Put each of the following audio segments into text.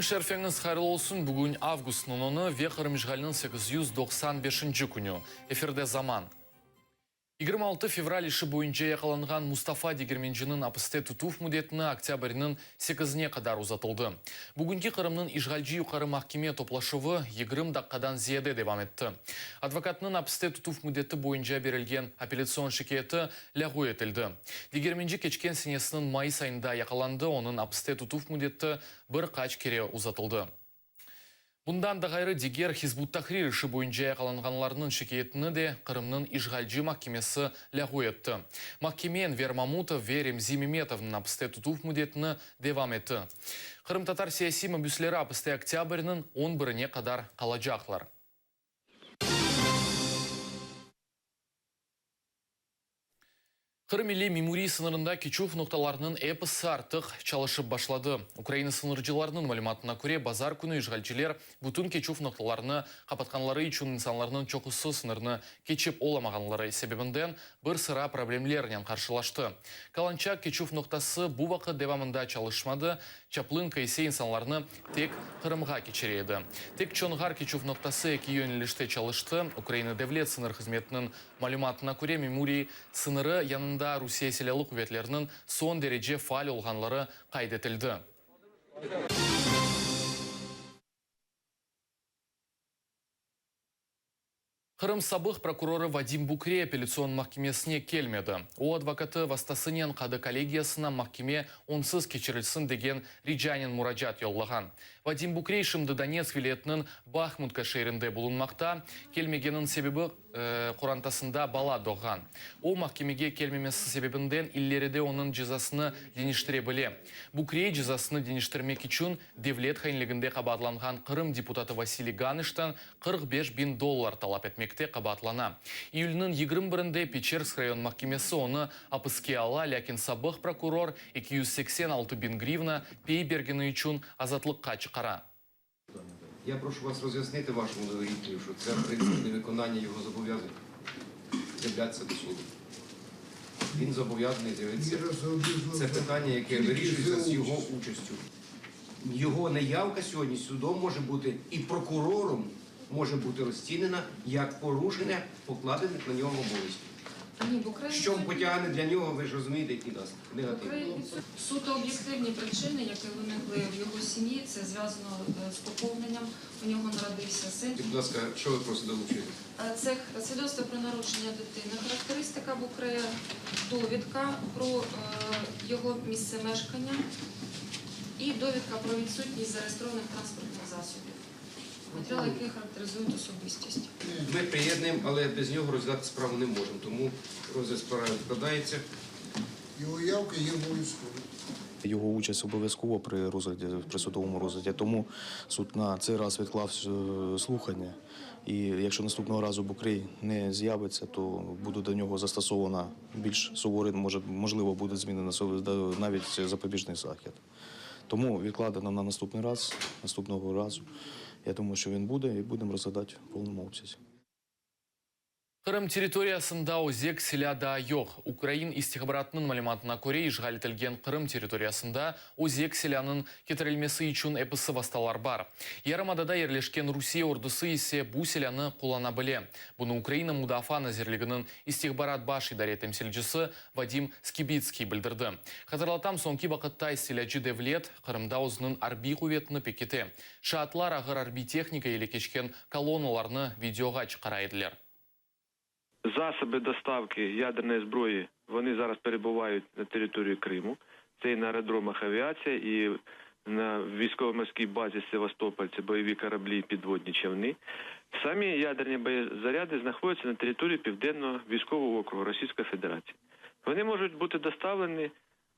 Kün şerfeñiz hayırlı olsun! Bugün avgustnıñ onı ve Qırım işğaliniñ 895-nci künü. Efirde Zaman. 26 fevral işi boyunca yaqalanğan Mustafa Degermenciniñ apiste tutuv müddetini oktâbrniñ sekizine qadar uzatıldı. Bugünki Qırımnıñ işğalci Yuqarı mahkeme toplaşuvı 20 daqqadan ziyade devam etti. Advokatnıñ apiste tutuv müddeti boyunca berilgen apellâtsion şikâyeti lâğu etildi. Degermenci keçken senesiniñ mayıs ayında yaqalandı, onıñ apiste tutuv müddeti bir qaç kere uzatıldı. Bundan da ğayrı, diger Hizb ut-Tahrir işi boyunca yaqalanğanlarnıñ şikâyetini de Qırımnıñ işğalci mahkemesi lâğu etti. Mahkeme Enver Mamutov ve Remzi Memetovnıñ apiste tutuv müddetini devam etti. Qırımtatar siyasiy mabüsleri apiste oktâbrniñ on birine qadar qalacaqlar. Qırım ile memuriy sıñırında keçüv noqtalarınıñ episi artıq çalışıp başladı. Ukraina sıñırcılarınıñ malümatına köre, bazar künü işğalciler bütün keçüv noqtalarını qapatqanları içün insanlarnıñ çoqusı sıñırnı keçip olamağanları sebebinden bir sıra problemlernen qarşılaştı. Kalançak keçüv noqtası bu vaqıt devamında çalışmadı, Çaplınka ise insanlarnı tek Qırımğa keçire edi. Tek Çonğar keçüv noqtası eki yönelişte çalıştı. Ukraina Devlet sıñır hızmetiniñ Malümatına köre, memuriy sıñırı yanında Rusiye Silâlı quvetleriniñ soñ derece faal olğanları qayd etildi. Qırım sabıq prokurorı Vadim Bukre apellâtsion mahkemesine kelmedi. O, advokatı vastasınen qadı kollegiyasına mahkeme onsız keçirilsin degen ricanen muracaat yollağan. Vadim Bukrey şimdi Donetsk vilâyetiniñ Bahmutka şeerinde bulunmaqta. Kelmegeniñ sebebi, qorantasında bala doğğan. O, mahkemege kelmemesi sebebinden ileride onıñ cezasını deñiştire bile. Bukrey cezasını deñiştirmek içün devlet hainliginde qabaatlanğan Qırım deputatı Vasiliy Ganıştan 45 biñ dollar talap etmekte qabaatlana. İyülniñ 21-nde Peçersk rayon mahkemesi onı apiske ala, lâkin sabıq prokuror 286 biñ grivna pey bergeni içün azatlıqqa çıqara. Я прошу вас роз'яснити вашому довірителю, що це в принципі невиконання його зобов'язань з'являтися до суду. Він зобов'язаний з'явитися. Це питання, яке вирішується з його участю. Його неявка сьогодні судом може бути і прокурором може бути розцінена як порушення покладених на нього обов'язків. Ні, в Україні Що потягне для нього, ви ж розумієте, які наслідки негативні. Суто об'єктивні причини, які виникли в його сім'ї, це зв'язано з поповненням. У нього народився син. Будь ласка, що ви просите долучити? Це свідоцтво про народження дитини, характеристика Букрея, довідка про його місце мешкання і довідка про відсутність зареєстрованих транспортних засобів, матеріали, які характеризують особистість. Ми приєднуємо, але без нього розглядати справу не можемо, тому розгляд справи відкладається. Його явка є обов'язковою. Його участь обов'язково при розгляді, при судовому розгляді. Тому суд на цей раз відклав слухання. І якщо наступного разу Букрей не з'явиться, то буде до нього застосована більш суворий, може, можливо, буде змінена навіть запобіжний захід. Тому відкладено на наступний раз, наступного разу. Я думаю, що він буде, і будемо розглядати в повному обсязі. Qırım territoriyasında özek silâ daa yoq. Ukrain istihbaratınıñ malümatına köre, işğal etilgen Qırım territoriyasında özek silânıñ ketirilmesi içün episi vastalar bar. Yarımadada yerleşken Rusiye ordusı ise bu silânı qullana bile. Bunı Ukraina Mudafaa nazirliginiñ istihbarat baş idare temsilcisi Vadim Skibitskiy bildirdi. Hatırlatam, soñki vaqıtta istilâcı devlet Qırımda özüniñ arbiy quvetini pekite. Şaatlar ağır arbiy tehnika ile keçken kolonnalarnı videoğa çıqara ediler. Засоби доставки ядерної зброї вони зараз перебувають на території Криму. Це і на аеродромах авіація, і на військово-морській базі Севастополь, це бойові кораблі і підводні човни. Самі ядерні боєзаряди знаходяться на території Південного військового округу Російської Федерації. Вони можуть бути доставлені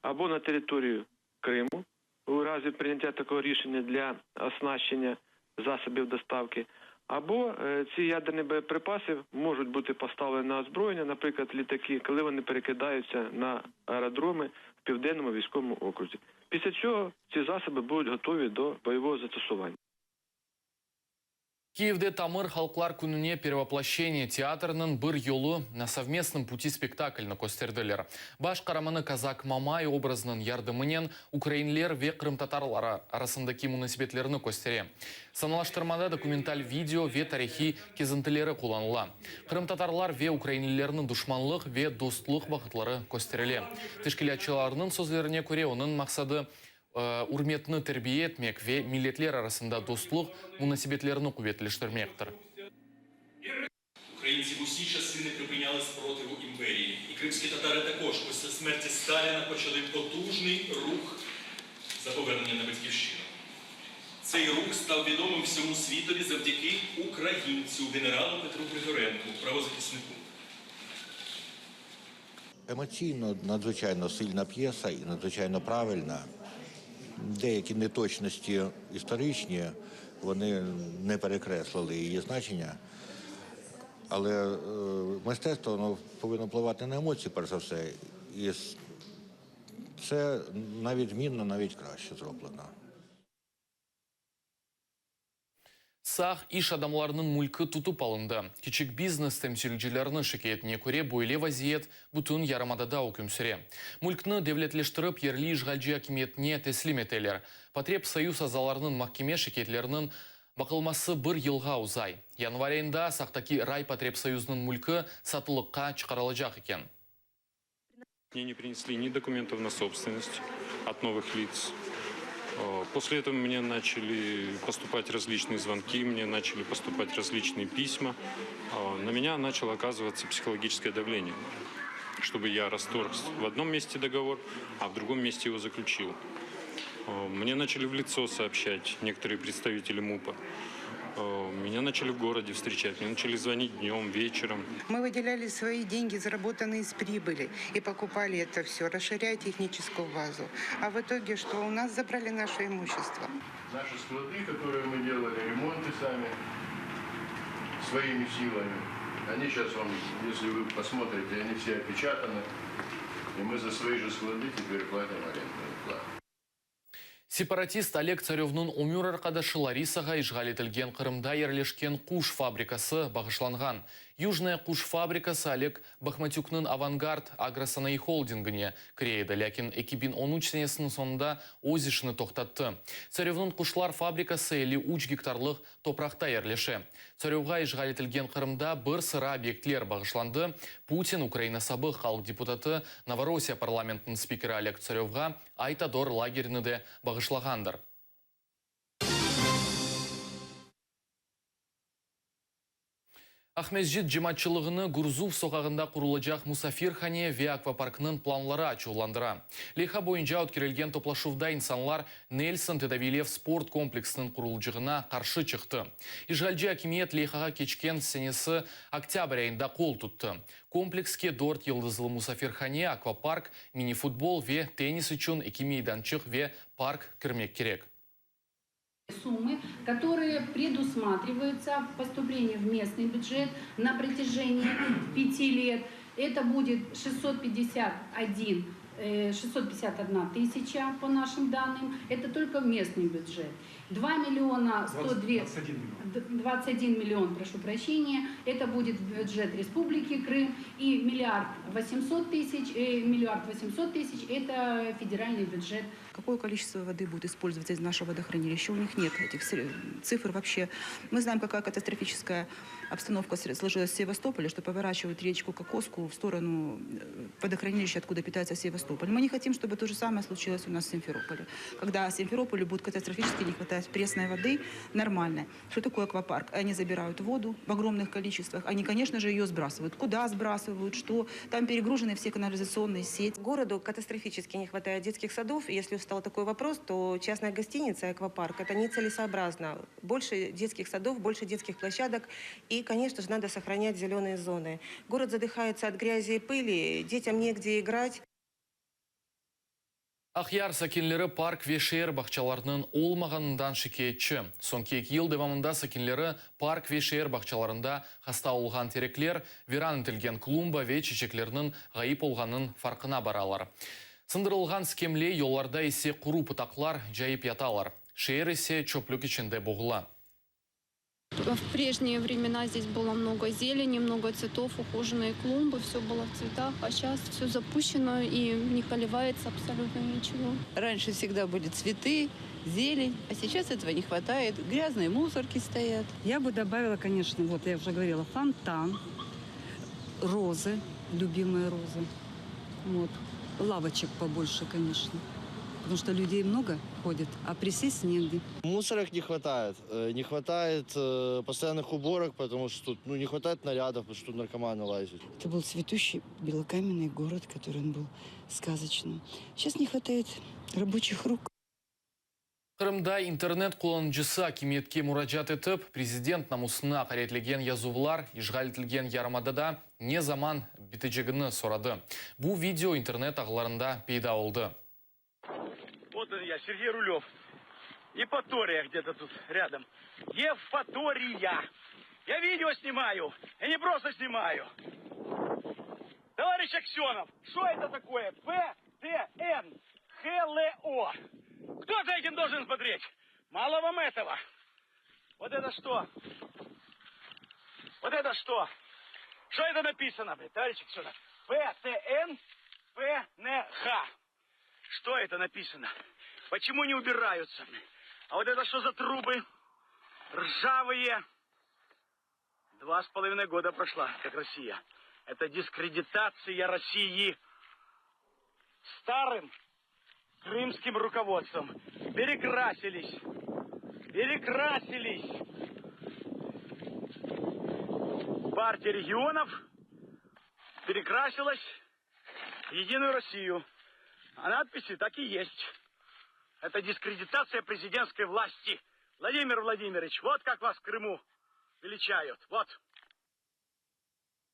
або на територію Криму у разі прийняття такого рішення для оснащення засобів доставки, або ці ядерні боєприпаси можуть бути поставлені на озброєння, наприклад, літаки, коли вони перекидаються на аеродроми в Південному військовому окрузі. Після цього ці засоби будуть готові до бойового застосування. Kiyevde Tamır halqlar kününe Pervoploşçeniye teatriniñ Bir yolu, Na sovmestnom puti spektaklini kösterdiler. Baş qaramanı kazak Mamay obrazınıñ yardımınen ukrainler ve qırımtatarlar arasındaki munasebetlerni köstere. Sanalaştırmada dokumental video ve tarihiy kezintileri qullanıla. Qırımtatarlar ve ukrainlilerniñ duşmanlıq ve dostluq vaqıtları kösterile. Teşkilâtçılarnıñ sözlerine köre, onıñ maqsadı, ürmetni terbiye etmek ve milletler arasında dostluq munasebetlerini quvetleştirmektir. Ukraintsiv usi çasi ne pripınyali sprotıvu imperii. İ krimski tatari takoж після смерті Сталіна почали потужний рух за повернення на батьківщину. Цей рух став відомим всьому світові завдяки українцю генералу Петру Григоренку, правозахиснику. Емоційно надзвичайно сильна п'єса і надзвичайно правильна. Деякі неточності історичні, вони не перекреслили її значення. Але мистецтво воно повинно впливати на емоції, перш за все. І це на відмінно, навіть краще зроблено. Saq iş adamlarınıñ mülki tutıp alındı. Kiçik biznes temsilcileriniñ şikâyetine köre, böyle vaziyet bütün yarımadada üküm süre. Mülkni devletleştirip, yerli işğalci akimiyetine teslim eteler. Potrebsoyuz azalarınıñ mahkeme şikâyetleriniñ baqılması bir yılğa uzay. Yanvar ayında Saqtaki raypotrebsoyuznıñ mülki satılıqqa çıqarılacaq eken. Мне не принесли ни документов на собственность от новых лиц. После этого мне начали поступать различные звонки, мне начали поступать различные письма. На меня начало оказываться психологическое давление, чтобы я расторг в одном месте договор, а в другом месте его заключил. Мне начали в лицо сообщать некоторые представители МУПа. Меня начали в городе встречать, мне начали звонить днем, вечером. Мы выделяли свои деньги, заработанные с прибыли, и покупали это все, расширяя техническую базу. А в итоге что? У нас забрали наше имущество. Наши склады, которые мы делали, ремонты сами, своими силами, они сейчас вам, если вы посмотрите, они все опечатаны. И мы за свои же склады теперь платим арендную плату. Separatist Oleg Tsarövnıñ ömür arqadaşı Larisağa işğal etilgen Qırımda yerleşken quş fabrikası bağışlanğan. Yujnaya quş fabrikası Oleg Bahmatükniñ Avangard agrosanayı holdingine kire edi, lâkin 2013 senesiniñ soñunda öz işini toqtattı. Tsarövnıñ quşlar fabrikası 53 gektarlıq topraqta yerleşe. Tsarövğa işğal etilgen Qırımda bir sıra obyektler bağışlandı. Putin, Ukraina sabıq halq deputatı, Novorossiya parlamentiniñ spikeri Oleg Tsarövğa Aytador lagerini de bağışlağandır. Aqmescit cemaatçılığını Gurzuf soqağında qurulacaq musafirhane ve akvaparknıñ planları açuvlandıra. Leyha boyunca ötkerilgen toplaşuvda insanlar Nelson tedaviylev sport kompleksiniñ qurulıcığına qarşı çıqtı. İşğalci akimiyet leyhağa keçken senesi oktâbr ayında qol tuttı. Komplekske dört yıldızlı musafirhane, akvapark, mini-futbol ve tennis içün eki meydançıq ve park kirmek kerek. Суммы, которые предусматриваются в поступлении в местный бюджет на протяжении 5 лет. Это будет 651 651 тысяча по нашим данным. Это только местный бюджет. 2 миллиона 102, 21 миллион, прошу прощения, это будет бюджет Республики Крым. И миллиард 800 тысяч, миллиард 800 тысяч это федеральный бюджет. Какое количество воды будет использоваться из нашего водохранилища? У них нет этих цифр вообще. Мы знаем, какая катастрофическая обстановка сложилась в Севастополе, что поворачивают речку Кокоску в сторону водохранилища, откуда питается Севастополь. Мы не хотим, чтобы то же самое случилось у нас в Симферополе. Когда Симферополю будет катастрофически не хватать пресной воды нормальной. Что такое аквапарк? Они забирают воду в огромных количествах. Они, конечно же, ее сбрасывают. Куда сбрасывают, что? Там перегружены все канализационные сети. Городу катастрофически не хватает детских садов. Если встал такой вопрос, то частная гостиница и аквапарк – это нецелесообразно. Больше детских садов, больше детских площадок. И, конечно же, надо сохранять зеленые зоны. Город задыхается от грязи и пыли, детям негде играть. Aqyar sakinleri park ve şeer bağçalarınıñ olmağanından şikâyetçi. Soñki 2 yıl devamında sakinleri park ve şeer bağçalarında hasta olğan terekler, viran etilgen klumba ve çiçeklerniñ ğayıp olğanınıñ farqına baralar. Sındırılğan skemle, yollarda ise quru pıtaqlar cayıp yatalar. Şeer ise çöplük içinde boğula. В прежние времена здесь было много зелени, много цветов, ухоженные клумбы, все было в цветах, а сейчас все запущено и не поливается абсолютно ничего. Раньше всегда были цветы, зелень, а сейчас этого не хватает. Грязные мусорки стоят. Я бы добавила, конечно, вот я уже говорила, фонтан, розы, любимые розы. Вот. Лавочек побольше, конечно. Потому что людей много ходит, а присесть негде. Мусорок не хватает. Э, Не хватает э, постоянных уборок, потому что тут ну, не хватает нарядов, потому что тут наркоманы лазят. Это был цветущий белокаменный город, который он был сказочным. Сейчас не хватает рабочих рук. Qırımda internet qullanıcısı akimiyetke muracaat etip, prezident namusını aqaretlegen yazuvlar işğal etilgen yarımadada ne zaman bitecegini soradı. Bu video internet ağlarında peyda oldı. Вот он я, Сергей Рулев. Евпатория где-то тут рядом. Евпатория. Я видео снимаю. Я не просто снимаю. Товарищ Аксенов, что это такое? П, Т, Н, Х, Л, О. Кто за этим должен смотреть? Мало вам этого. Вот это что? Вот это что? Что это написано, блядь, товарищ Аксенов? П, Т, Н, П, Н, Х. Что это написано? Почему не убираются? А вот это что за трубы? Ржавые. 2,5 года прошла, как Россия. Это дискредитация России старым крымским руководством. Перекрасились. Перекрасились. Партия регионов перекрасилась в Единую Россию. А надписи так и есть. Это дискредитация президентской власти. Владимир Владимирович, вот как вас в Крыму величают. Вот.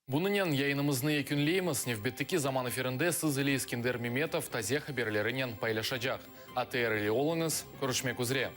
Bunıñnen yayınımıznı yekünleymiz. Nevbetteki Zaman efirinde siz ile Eskender Memetov taze haberlerinen paylaşacaq. ATR ile oluñız, körüşmek üzre.